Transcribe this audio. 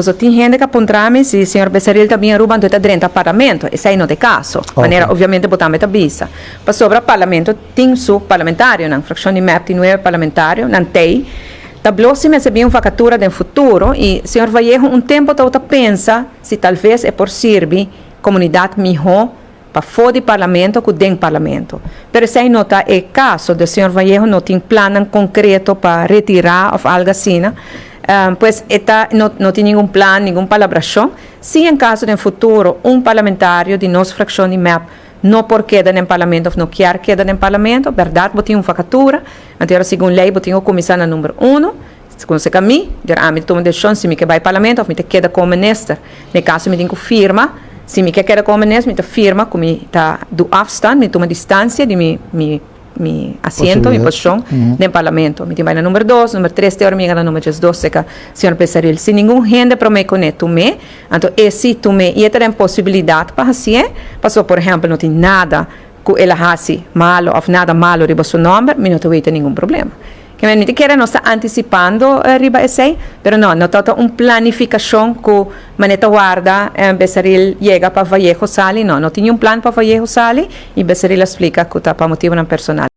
So tin hende ku puntra mi si señor Besaril ta bin Aruba, anto ta drenta parlamento. Esei no ta e kaso. Manera obviamente bo tambe ta bisa. Pasobra parlamento tin su parlamentarionan. Frakshon di MEP tin nuebe parlamentario, nan tei. Ta blo si mester bin un vakatura den futuro i señor Vallejo un tempu ta pensa si tal bes e por sirbi komunidat mihó pafó di parlamento ku den parlamento. Pero esei no ta e kaso. E señor Vallejo no tin plan konkreto pa retirá òf algu asina. Pues e ta, no, no tin ningun plan, ningun palabrashon. Si en kaso den futuro un parlamentario di nos frakshon di MEP no por keda den parlamento òf no ke keda den parlamento, berdat, bo tin un vakatura, anto segun lei bo tin ku kuminsá na number 1, segun se mi, der ami tuma desishon si mi ke bai parlamento òf mi ta keda komo minister. Den kaso mi tin ku firma, si mi ke keda komo minister, mi ta firma ku mi ta doe afstand, mi tuma distansia di mi asiento, mi posishon den parlamento. Mi tin bai na number 2, number 3, te ora mi na number 2, serka señor Besaril. Si ningun hende promé kuné tum'é, anto e si tum'é i e tin posibilidat pa hasi, paso por ehèmpel, no tin nada ku el a hasi malu òf nada malu riba su nòmber, mi no ta weta ningun problema. Ke men ni kere nos ta antisipando riba esei, pero no ta un planifikashon ku manera ta warda Besaril yega pa Vallejo sali, no tin un plan pa Vallejo sali i Besaril a splika ku ta pa motivonan personal.